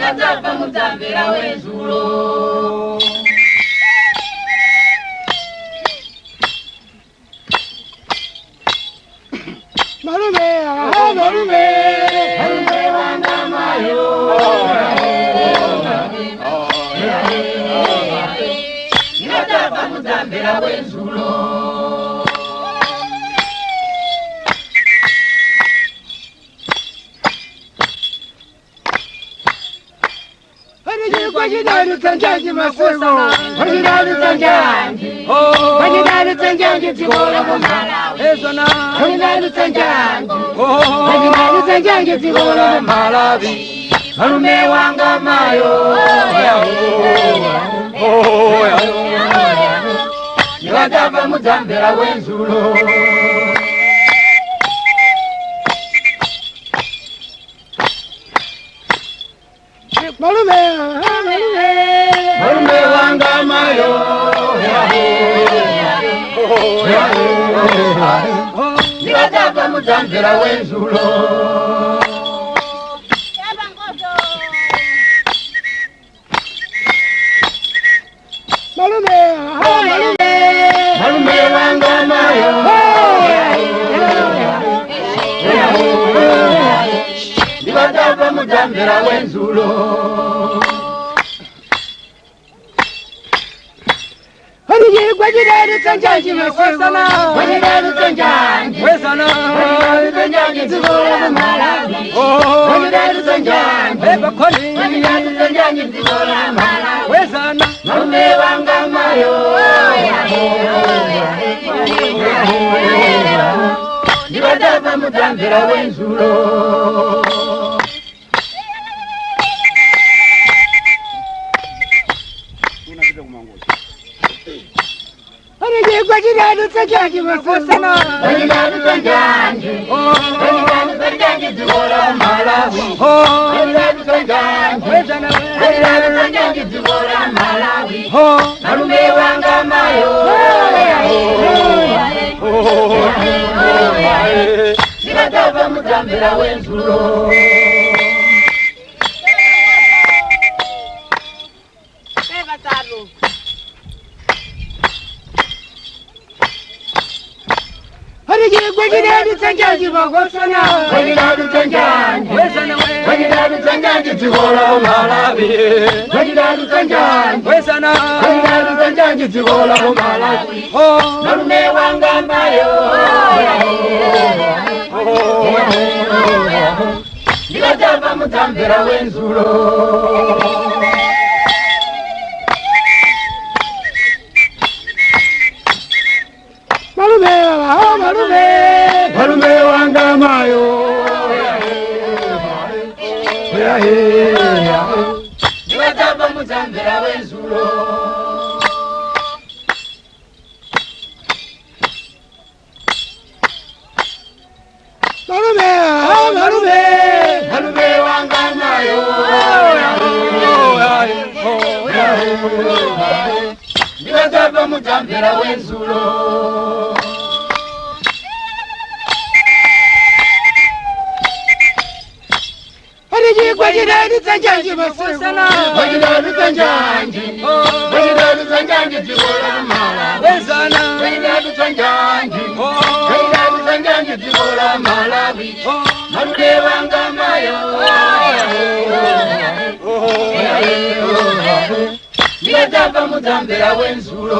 Ndikadzafa mudzamvera wenzulo. Malume, ah, malume, Malume wanga mayo. Ndikadzafa mudzamvera wenzulo. Kwachidalutsa maseko, kwachidalutsa njanji, kwachidalutsa njanji dziko la Malawi, kwachidalutsa njanji, kwachidalutsa njanji dziko la Malawi, Malume wanga mayo. Ndikadzafa mudzamvera wenzulo. Malume, ah, malume, Malume wanga mayo. Ndikadzafa mudzamvera wenzulo. Malume, ah, malume, Malume wanga mayo. Ndikadzafa mudzamvera wenzulo. Kwachidalutsa njanji maseko, Kwachidalutsa njanji. Kwachidalutsa njanji dziko la Malawi. Kwachidalutsa njanji. Kwachidalutsa njanji dziko la Malawi. Malume wanga mayo. Ndikadzafa mudzamvera wenzulo. Kwachidalutsa njanji maseko, Kwachidalutsa njanji. Kwachidalutsa njanji dziko la Malawi. Kwachidalutsa njanji. Kwachidalutsa njanji dziko la Malawi. Malume wanga mayo. Ndikadzafa mudzamvera wenzulo. Kwachidalutsa njanji makosana, Kwachidalutsa njanji. Kwachidalutsa njanji dziko la Malawi. Kwachidalutsa njanji. Kwachidalutsa njanji dziko la Malawi. Malume wanga mayo. Ndikadzafa mudzamvera wenzulo. Malume, ah, malume, Malume wanga mayo. Ndikadzafa mudzamvera wenzulo. Malume, ah, malume, Malume wanga mayo. Ndikadzafa mudzamvera wenzulo. Kwachidalutsa njanji maseko, Kwachidalutsa njanji. Kwachidalutsa njanji dziko la Malawi. Kwachidalutsa njanji. Kwachidalutsa njanji dziko la Malawi. Malume wanga mayo. Ndikadzafa mudzamvera wenzulo.